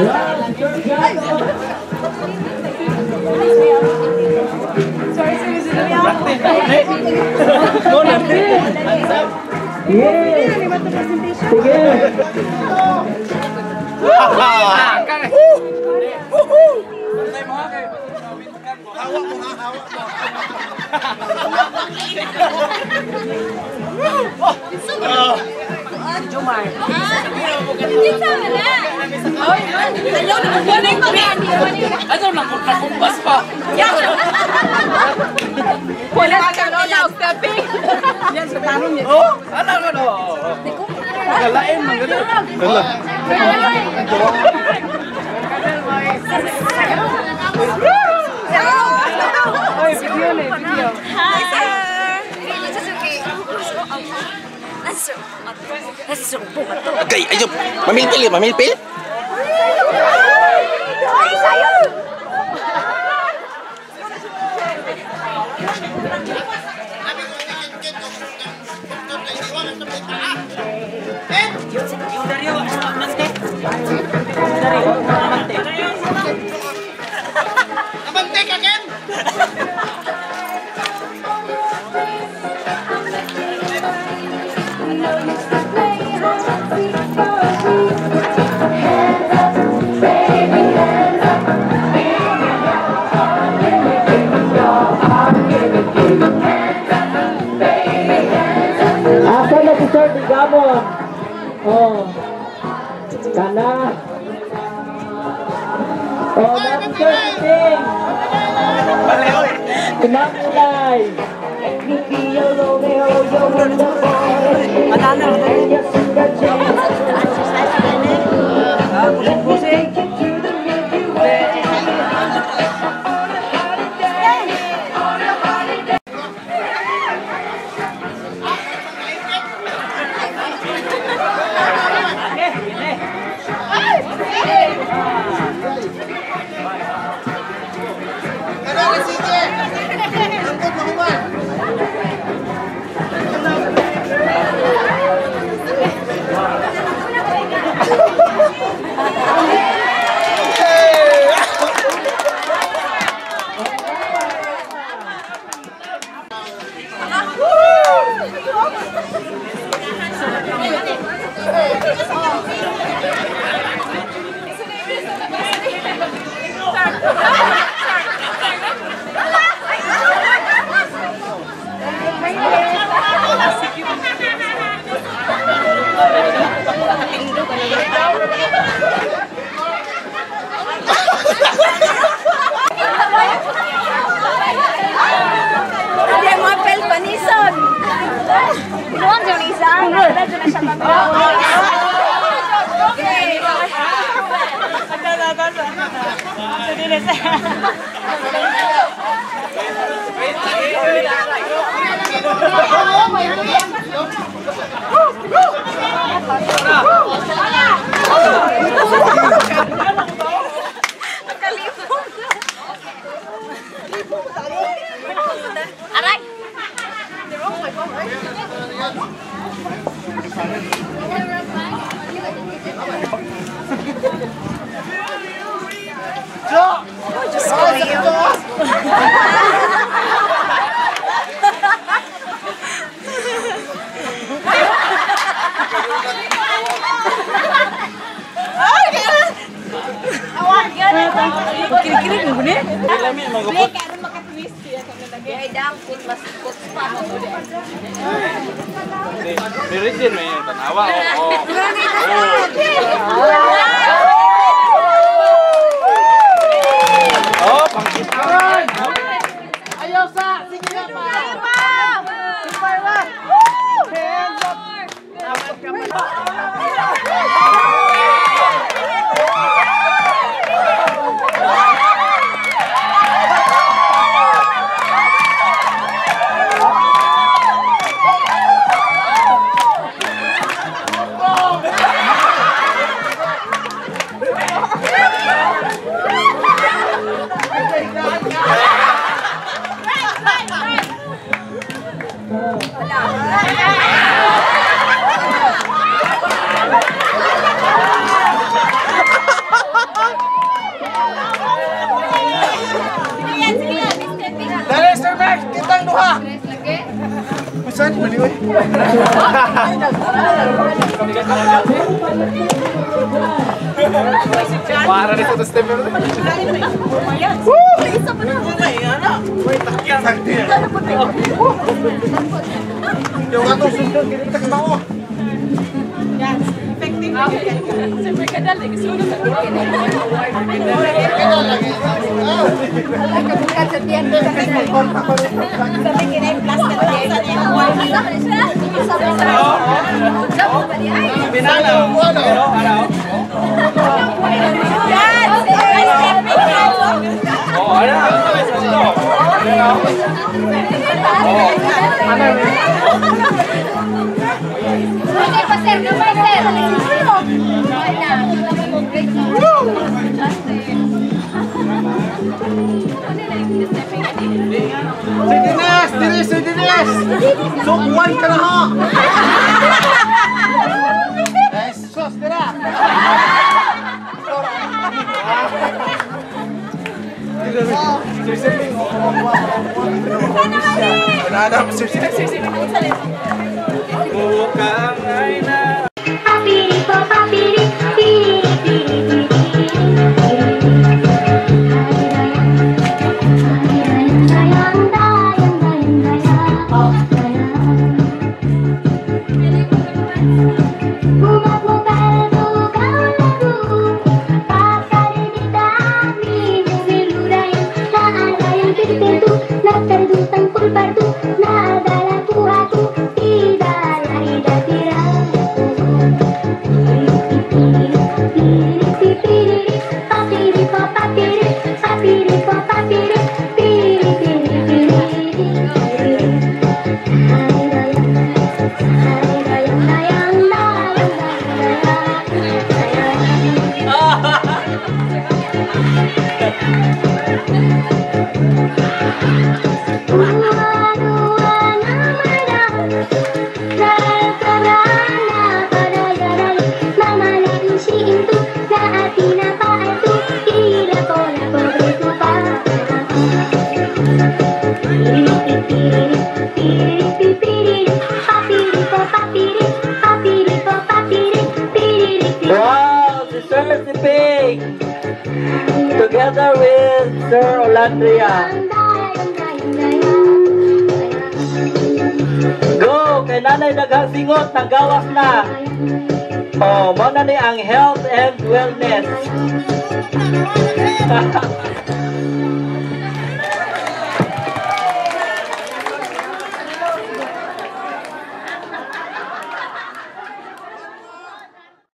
Wow, Sir Jano. Yes. Sige. Hawak mo ha, hawak mo. Jumar. Ano nang nakumpas pa? Wala ka na stepping. Oh, ano ano. Kalain man gud. Oy, video na, video. Hi, sir. Okay, ayo, mamilpil, mamilpil. Ay, sayo! Abante ka, Ken! Asa na si Sir Digamon? Oh. Kana. Oh, na si Sir Piting. Ma'am Ulay. Aray! Kiri-kiri mo ni? Meridian may tanawa. Oo. Oh, pangkitaan. Ayaw sa! Sige na pa! Hands up! Duha. Saan mali oy? Para rin sa step. Isa pa na. Yung atong sundon kini mao. Siyempre ka dali. Sunod sa Binalaw. Pero ano? Oh, ano? Okay pa, sir. Gamay, sir. Sir Dines, dili Sir Dines. Sukwan ka na ha. Eh, sus dira. Wala na, Sir Sir. Bukang ay na. Papiri po, papiri, piri, piri, piri. Wow, si Sir Siping! Together with Sir Olandria. Go! Kay nanay daghang singot, nanggawas na. Oh, mao na ni ang health and wellness.